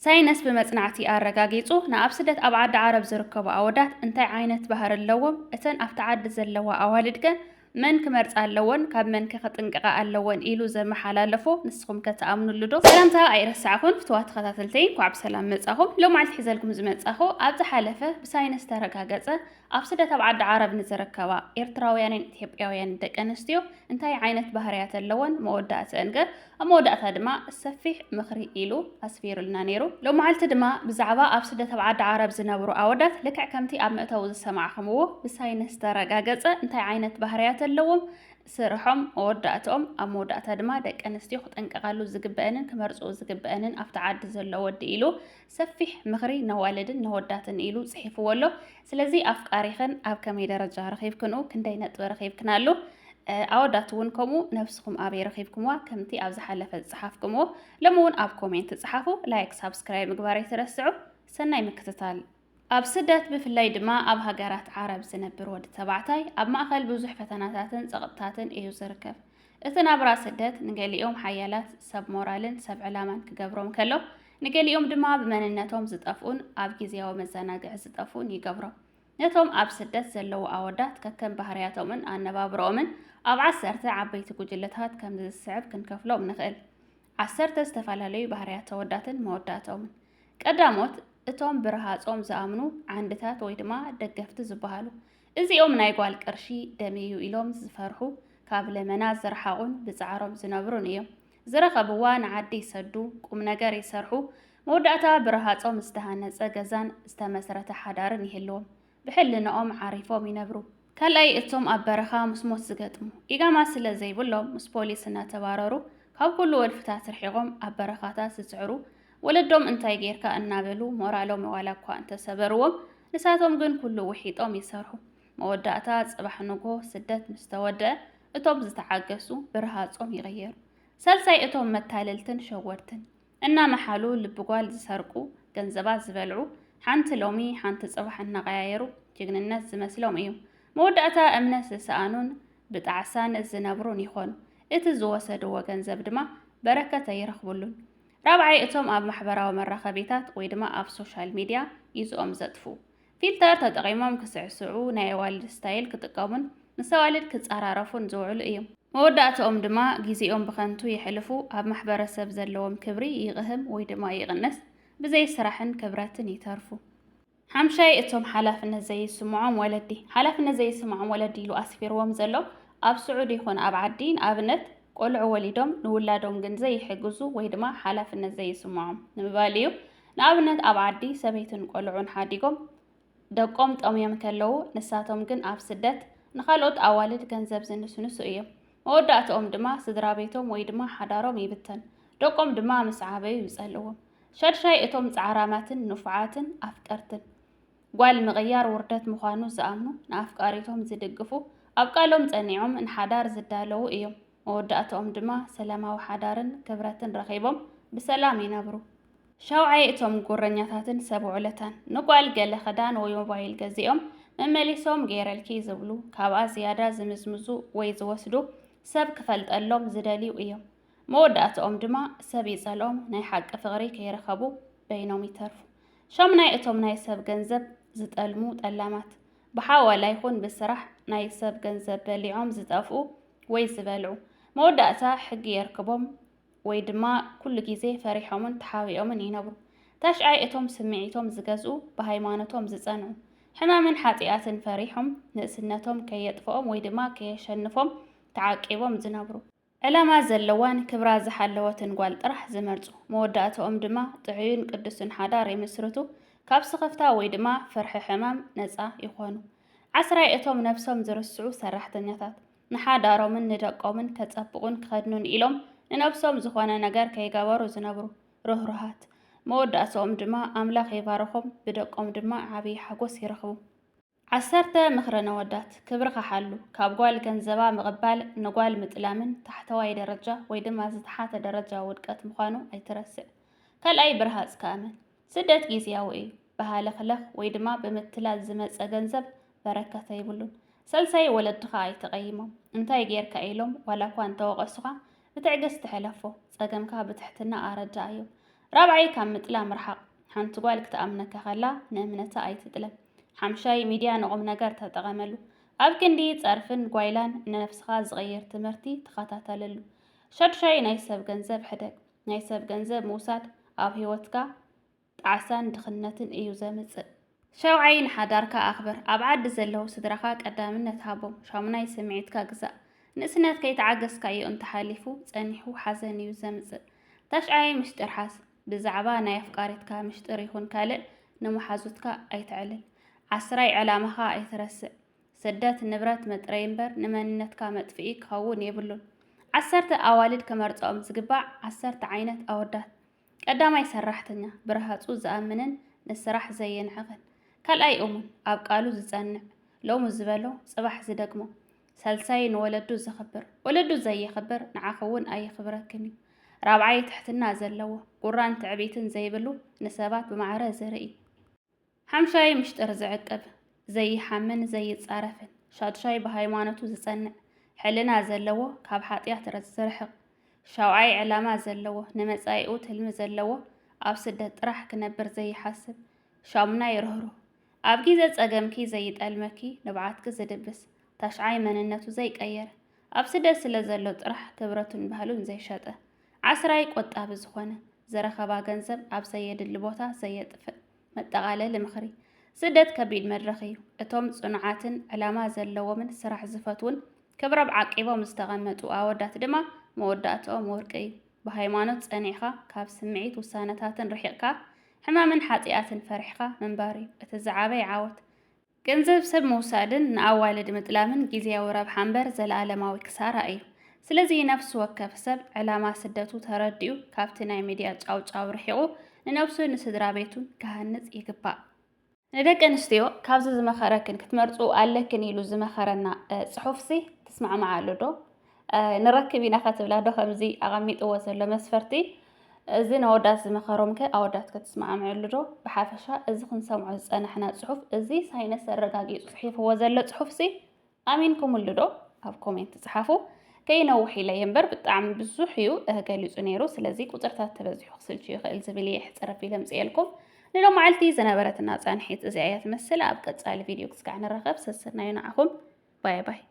ሳይንስ ብመጽናዕቲ ኣረጋጊጹ፣ ንኣብ ስደት ኣብ ዓዲ ዓረብ ዝርከቡ ኣወዳት እንታይ ዓይነት ባህሪ ኣለዎም? እተን ኣብቲ ዓዲ ዘለዋ ኣዋልድከ መን ክመርጻ ኣለወን? ካብ መንከ ክጥንቀቓ ኣለወን? ኢሉ ዘመሓላለፎ ንስኹም ከ ትኣምኑሉ ዶ? ሰላምታ ኣይረሳዕኹን ፍትዋት ተኸታተልተይ፣ እንኳዕ ብሰላም መጻኹም። ሎማዓልቲ ሒዘልኩም ዝመጻኹ ኣብ ዝሓለፈ ብሳይንስ ተረጋገጸ ኣብ ስደት ኣብ ዓዲ ዓረብ ንዝርከባ ኤርትራውያንን ኢትዮጵያውያንን ደቂ ኣንስትዮ እንታይ ዓይነት ባህርያት ኣለወን? መወዳእትአን ከ? ኣብ መወዳእታ ድማ ሰፊሕ ምኽሪ ኢሉ ኣስፊሩልና ነይሩ። ሎማዓልቲ ድማ ብዛዕባ ኣብ ስደት ኣብ ዓዲ ዓረብ ዝነብሩ ኣወዳት ልክዕ ከምቲ ኣብ መእተዊ ዝሰማዕኹምዎ ብሳይንስ ዝተረጋገጸ እንታይ ዓይነት ባህርያት ኣለዎም፣ ስርሖም፣ መወዳእትኦም፣ ኣብ መወዳእታ ድማ ደቂ ኣንስትዮ ክጥንቀቓሉ ዝግበአንን ክመርጽኡ ዝግበአንን ኣብቲ ዓዲ ዘሎ ወዲ ኢሉ ሰፊሕ ምኽሪ ነዋልድን ነወዳትን ኢሉ ጽሒፍዎ ኣሎ። ስለዚ ኣፍቃሪኽን ኣብ ከመይ ደረጃ ረኺብክንኡ፣ ክንደይ ነጥቢ ረኺብክናሉ? እ፣ ኣወዳት እውን ከምኡ ነብስኹም ኣበይ ረኺብኩምዋ? ከምቲ ኣብ ዝሓለፈ ዝጸሓፍኩምዎ ሎሚ እውን ኣብ ኮሜንት ጸሓፉ። ላይክ፣ ሳብስክራይብ ምግባር ኣይትረስዑ። ሰናይ ምክትታል። ኣብ ስደት ብፍላይ ድማ ኣብ ሃገራት ዓረብ ዝነብር ወዲ ተባዕታይ ኣብ ማእኸል ብዙሕ ፈተናታትን ጸቕጥታትን እዩ ዝርከብ። እቲ ናብራ ስደት ንገሊኦም ሓያላት ሰብ ሞራልን ሰብ ዕላማን ክገብሮም ከሎ፣ ንገሊኦም ድማ ብመንነቶም ዝጠፍኡን ኣብ ግዝያዊ መዘናግዒ ዝጠፍኡን ይገብሮም። ነቶም ኣብ ስደት ዘለዉ ኣወዳት ከከም ባህርያቶምን ኣነባብርኦምን ኣብ ዓሰርተ ዓበይቲ ጉጅለታት ከም ዝስዕብ ክንከፍሎም ንኽእል። ዓሰርተ ዝተፈላለዩ ባህርያት ኣወዳትን መወዳእቶምን። ቀዳሞት፣ እቶም ብረሃጾም ዝኣምኑ ዓንድታት ወይ ድማ ደገፍቲ ዝበሃሉ። እዚኦም ናይ ጓል ቅርሺ ደም እዩ ኢሎም ዝፈርሑ፣ ካብ ለመና ዝረሓቑን ብጻዕሮም ዝነብሩን እዮም። ዝረኸብዋ ንዓዲ ይሰዱ፣ ቁም ነገር ይሰርሑ፣ መወዳእታ ብረሃጾም ዝተሃነጸ ገዛን ዝተመስረተ ሓዳርን ይህልዎም። ብሕልንኦም ዓሪፎም ይነብሩ። ካልኣይ፣ እቶም ኣብ በረኻ ምስ ሞት ዝገጥሙ፣ ኢጋማ ስለ ዘይብሎም ምስ ፖሊስ እናተባረሩ፣ ካብ ኩሉ ወልፍታት ርሒቖም ኣብ በረኻታት ዝጽዕሩ፣ ወለዶም እንታይ ጌርካ እናበሉ ሞራሎም ዋላ እኳ እንተሰበርዎም፣ ንሳቶም ግን ኩሉ ውሒጦም ይሰርሑ። መወዳእታ፣ ጽባሕ ንግሆ ስደት ምስ ተወደአ፣ እቶም ዝተዓገሱ ብረሃጾም ይቕየሩ። ሳልሳይ፣ እቶም መታለልትን ሸወድትን እናመሓሉ ልቢ ጓል ዝሰርቁ፣ ገንዘባ ዝበልዑ፣ ሓንቲ ሎሚ ሓንቲ ጽባሕ እናቐያየሩ ጅግንነት ዝመስሎም እዩ። መወዳእታ እምነት ዝሰኣኑን ብጣዕሳን ዝነብሩን ይኾኑ። እቲ ዝወሰድዎ ገንዘብ ድማ በረከት ኣይረኽብሉን። ራብዓይ፣ እቶም ኣብ ማሕበራዊ መራኸቢታት ወይ ድማ ኣብ ሶሻል ሚድያ ግዜኦም ዘጥፍኡ፣ ፊልተር ተጠቒሞም ክስዕስዑ፣ ናይ ኣዋልድ ስታይል ክጥቀሙን ምስ ኣዋልድ ክጸራረፉን ዝውዕሉ እዮም። መወዳእትኦም ድማ ግዜኦም ብኸንቱ የሕልፉ፣ ኣብ ማሕበረሰብ ዘለዎም ክብሪ ይቕህም ወይ ድማ ይቕንስ፣ ብዘይ ስራሕን ክብረትን ይተርፉ። ሓምሻይ፣ እቶም ሓላፍነት ዘይስምዖም ወለዲ። ሓላፍነት ዘይስምዖም ወለዲ ኢሉ ኣስፊርዎም ዘሎ ኣብ ስዑዲ ይኹን ኣብ ዓዲ፣ ንኣብነት ቆልዑ ወሊዶም ንውላዶም ግን ዘይሕግዙ ወይ ድማ ሓላፍነት ዘይስምዖም ንምባል እዩ። ንኣብነት ኣብ ዓዲ ሰበይትን ቆልዑን ሓዲጎም ደቆም ጠምዮም ከለዉ፣ ንሳቶም ግን ኣብ ስደት ንኻልኦት ኣዋልድ ገንዘብ ዝንስንሱ እዮም። መወዳእትኦም ድማ ስድራ ቤቶም ወይ ድማ ሓዳሮም ይብተን፣ ደቆም ድማ ምስ ዓበዩ ይጸልእዎም። ሻድሻይ፣ እቶም ጻዕራማትን ንፉዓትን ኣፍቀርትን። ጓል ምቕያር ውርደት ምዃኑ ዝኣምኑ፣ ንኣፍቃሪቶም ዝድግፉ፣ ኣብ ቃሎም ጸኒዖም ንሓዳር ዝዳለዉ እዮም። መወዳእትኦም ድማ ሰላማዊ ሓዳርን ክብረትን ረኺቦም ብሰላም ይነብሩ። ሻውዓይ፣ እቶም ጉረኛታትን ሰብ ውዕለታን፣ ንጓል ገለ ክዳን ወይ ሞባይል ገዚኦም መመሊሶም ገይረልኪ ዝብሉ፣ ካብኣ ዝያዳ ዝምዝምዙ ወይ ዝወስዱ፣ ሰብ ክፈልጠሎም ዝደልዩ እዮም። መወዳእትኦም ድማ ሰብ ይጸልኦም፣ ናይ ሓቂ ፍቕሪ ከይረኸቡ በይኖም ይተርፉ። ሻሙናይ፣ እቶም ናይ ሰብ ገንዘብ ዝጠልሙ ጠላማት፣ ብሓዋላ ይኹን ብስራሕ ናይ ሰብ ገንዘብ በሊዖም ዝጠፍኡ ወይ ዝበልዑ፣ መወዳእታ ሕጊ የርክቦም ወይ ድማ ኩሉ ግዜ ፈሪሖምን ተሓቢኦምን ይነብሩ። ታሽዓይ፣ እቶም ስምዒቶም ዝገዝኡ፣ ብሃይማኖቶም ዝጸንዑ፣ ሕማምን ሓጢኣትን ፈሪሖም ንእስነቶም ከየጥፍኦም ወይ ድማ ከየሸንፎም ተዓቂቦም ዝነብሩ። ዕላማ ዘለዋን ክብራ ዝሓለወትን ጓል ጥራሕ ዝመርጹ፣ መወዳእትኦም ድማ ጥዑይን ቅዱስን ሓዳር ይምስርቱ፣ ካብ ስኽፍታ ወይ ድማ ፍርሒ ሕማም ነጻ ይኾኑ። ዓስራይ፣ እቶም ነብሶም ዝርስዑ ሰራሕተኛታት፣ ንሓዳሮምን ንደቆምን ከጸብቑን ክኸድኑን ኢሎም ንነብሶም ዝኾነ ነገር ከይገበሩ ዝነብሩ ርህሩሃት፣ መወዳእትኦም ድማ ኣምላኽ ይባርኾም፣ ብደቆም ድማ ዓብዪ ሓጎስ ይረኽቡ። ዓሰርተ፣ ምኽሪ ነወዳት፣ ክብርኻ ሓሉ። ካብ ጓል ገንዘባ ምቕባል ንጓል ምጥላምን ታሕተዋይ ደረጃ ወይ ድማ ዝተሓተ ደረጃ ውድቀት ምዃኑ ኣይትረስዕ። ካልኣይ፣ ብርሃጽካ እመን። ስደት ግዝያዊ እዩ። ብሃለኽለኽ ወይ ድማ ብምትላል ዝመጸ ገንዘብ በረከት የብሉን። ሳልሳይ፣ ወለድኻ ኣይትቐይሞም። እንታይ ጌርካ ኢሎም ዋላ እኳ እንተወቐሱኻ፣ ብትዕግስቲ ሕለፎ። ጸገምካ ብትሕትና ኣረድኣዮም። ራብዓይ፣ ካብ ምጥላም ርሓቕ። ሓንቲ ጓል ክትኣምነካ ከላ ንእምነታ ኣይትጥለም። ሓምሻይ፣ ሚድያ ንቑም ነገር ተጠቐመሉ። ኣብ ክንዲ ጸርፍን ጓይላን ንነፍስኻ ዝቕይር ትምህርቲ ተኸታተለሉ። ሻድሻይ፣ ናይ ሰብ ገንዘብ ሕደግ። ናይ ሰብ ገንዘብ ምውሳድ ኣብ ህይወትካ ጣዕሳን ድኽነትን እዩ ዘምጽእ። ሻውዓይ፣ ንሓዳርካ ኣኽብር። ኣብ ዓዲ ዘለዉ ስድራኻ ቀዳምነት ሃቦም። ሻሙናይ፣ ስምዒትካ ግዛእ። ንእስነት ከይተዓገስካዮ እንተሓሊፉ ጸኒሑ ሓዘን እዩ ዘምጽእ። ታሽዓይ፣ ምሽጥር ሓዝ። ብዛዕባ ናይ ኣፍቃሪትካ ምሽጥር ይኹን ካልእ ንመሓዙትካ ኣይተዕልል። ዓስራይ፣ ዕላማኻ ኣይትረስዕ። ስደት ንብረት መጥረይ እምበር ንመንነትካ መጥፍኢ ክኸውን የብሉን። ዓሰርተ፣ ኣዋልድ ክመርጽኦም ዝግባእ ዓሰርተ ዓይነት ኣወዳት። ቀዳማይ፣ ሰራሕተኛ፣ ብረሃጹ ዝኣምንን ንስራሕ ዘየንዕቕን። ካልኣይ፣ እሙን፣ ኣብ ቃሉ ዝጸንዕ፣ ሎሚ ዝበሎ ጽባሕ ዝደግሞ። ሳልሳይ፣ ንወለዱ ዘኽብር፣ ወለዱ ዘየኽብር ንዓኺ እውን ኣየኽብረክን እዩ። ራብዓይ፣ ትሕትና ዘለዎ፣ ጉራን ትዕቢትን ዘይብሉ፣ ንሰባት ብማዕረ ዝርኢ። ሓምሻይ፣ ምሽጥር ዝዕቅብ፣ ዘይሓምን ዘይጻረፍን። ሻድሻይ፣ ብሃይማኖቱ ዝጸንዕ፣ ሕልና ዘለዎ፣ ካብ ሓጢኣት ረ- ዝርሕቕ። ሻውዓይ፣ ዕላማ ዘለዎ፣ ንመጻኢኡ ትልሚ ዘለዎ፣ ኣብ ስደት ጥራሕ ክነብር ዘይሓስብ። ሻሙናይ፣ ርህሩህ፣ ኣብ ግዜ ጸገምኪ ዘይጠልመኪ፣ ንብዓትኪ ዝድብስ። ታሽዓይ፣ መንነቱ ዘይቀየረ፣ ኣብ ስደት ስለ ዘሎ ጥራሕ ክብረቱን ባህሉን ዘይሸጠ። ዓስራይ፣ ቆጣቢ ዝኾነ፣ ዝረኸባ ገንዘብ ኣብ ዘየድሊ ቦታ ዘየጥፍእ። መጠቓለሊ ምኽሪ፣ ስደት ከቢድ መድረኽ እዩ። እቶም ጽኑዓትን ዕላማ ዘለዎምን ስራሕ ዝፈትዉን ክብሮም ዓቂቦም ዝተቐመጡ ኣወዳት ድማ መወዳእትኦም ወርቂ እዩ። ብሃይማኖት ጸኒዕካ፣ ካብ ስምዒት ውሳነታትን ርሒቕካ፣ ሕማምን ሓጢኣትን ፈሪሕካ ምንባር እዩ እቲ ዝዓበየ ዓወት። ገንዘብ ሰብ ምውሳድን ንኣዋልድ ምጥላምን ግዝያዊ ረብሓ እምበር ዘለኣለማዊ ክሳራ እዩ። ስለዚ ነፍሲ ወከፍ ሰብ ዕላማ ስደቱ ተረዲኡ ካብቲ ናይ ሚድያ ጫውጫው ርሒቑ ንነብሱን ንስድራ ቤቱን ክሃንጽ ይግባእ። ንደቂ ኣንስትዮ ካብዚ ዝመኸረክን ክትመርጽኡ ኣለክን ኢሉ ዝመኸረና፣ እ፣ ጽሑፍሲ ትስማዕምዓሉ ዶ? እ፣ ንረክብ ኢና ከትብላ ዶ ከምዚ ኣቐሚጥዎ ዘሎ መስፈርቲ? እዚ ነወዳት ዝመኸሮም ከ ኣወዳት ክትስማዕምዕሉ ዶ? ብሓፈሻ እዚ ክንሰምዖ ዝጸናሕና ጽሑፍ እዚ ሳይነስ ኣረጋጊጹ ጽሒፍዎ ዘሎ ጽሑፍሲ ኣሚንኩምሉ ዶ? ኣብ ኮሜንት ጽሓፉ። ከይነውሕ ኢለ እየ እምበር ብጣዕሚ ብዙሕ እዩ፣ እ፣ ገሊጹ ነይሩ። ስለዚ ቁጽርታት ተበዚሑ ክስልቹ ይኽእል ዝብል እየ ሕጽር ኣቢለ ኣምጽኤልኩም። ንሎማዓልቲ ዝነበረትና ጻንሒት እዚኣ እያ ትመስል። ኣብ ቀጻሊ ቪድዮ ክስካዕ ንራኸብ። ሰሰናዩ ንዓኹም። ባይ ባይ።